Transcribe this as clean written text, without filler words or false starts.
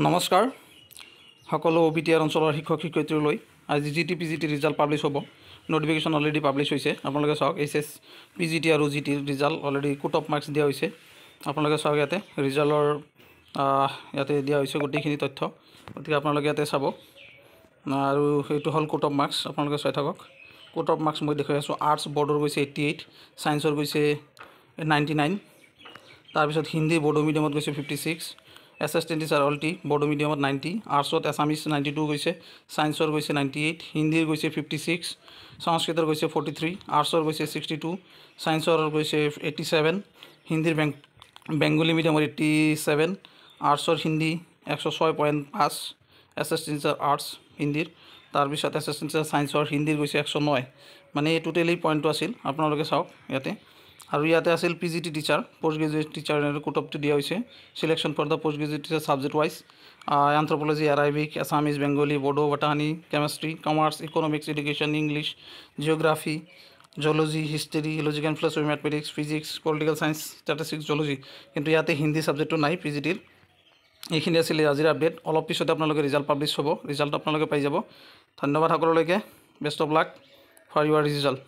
নমস্কাৰ সকলো বিটিআৰ অঞ্চলৰ শিক্ষক শিক্ষয়িত্ৰীলৈ। আজি GT PGT result publish হ'ব। নটিফিকেশ্যন অলৰেডি পাব্লিছ হৈছে। আপোনালোকে চাওক, এইচ এছ পিজিটি আৰু জি টিৰ result already cut off marks দিয়া হৈছে। আপোনালোকে চাওক, ইয়াতে ৰিজাল্টৰ ইয়াতে দিয়া হৈছে গোটেইখিনি তথ্য। গতিকে আপোনালোকে ইয়াতে চাব আৰু সেইটো হ'ল কাট অফ মাৰ্কছ। আপোনালোকে চাই থাকক, কাট অফ মাৰ্কছ মই দেখুৱাই আছোঁ। আৰ্টছ বড়োৰ গৈছে 88, ছায়েন্সৰ গৈছে 99, তাৰপিছত হিন্দী বড়ো মিডিয়ামত গৈছে 56, assistant teacher all T Bodo মিডিয়ামত 90, আৰ্টছত এছামিছ 92 গৈছে, ছায়েন্সৰ গৈছে 98, হিন্দীৰ গৈছে 56, সংস্কৃতৰ গৈছে 43, আৰ্টছৰ গৈছে 62, ছায়েন্সৰ গৈছে 87, হিন্দীৰ বেংগলী মিডিয়ামৰ 87, আৰ্টছৰ হিন্দী 106.5, এছিষ্টেণ্ট টিচাৰ আৰ্টছ হিন্দীৰ। তাৰপিছত এছিষ্টেণ্ট টিচাৰ ছায়েন্সৰ হিন্দীৰ গৈছে 109। মানে এই টোটেলি পইণ্টটো আছিল। আপোনালোকে চাওক ইয়াতে। আৰু ইয়াতে আছিল PGT teacher, post graduate teacher cut অফটো দিয়া হৈছে। Selection for the post graduate teacher subject wise anthropology, Arabic, Assamese, Bengali, Bodo, botany, chemistry, commerce, economics, education, English, geography, zoology, history, logic and philosophy, mathematics, physics, political science, statistics, zoology. কিন্তু ইয়াতে হিন্দী ছাবজেক্টটো নাই P G টিৰ। এইখিনি আছিলে আজিৰ update. অলপ পিছতে আপোনালোকে ৰিজাল্ট পাব্লিছ হ'ব, ৰিজাল্ট আপোনালোকে পাই যাব। ধন্যবাদ সকলোলৈকে। Best of luck for your result.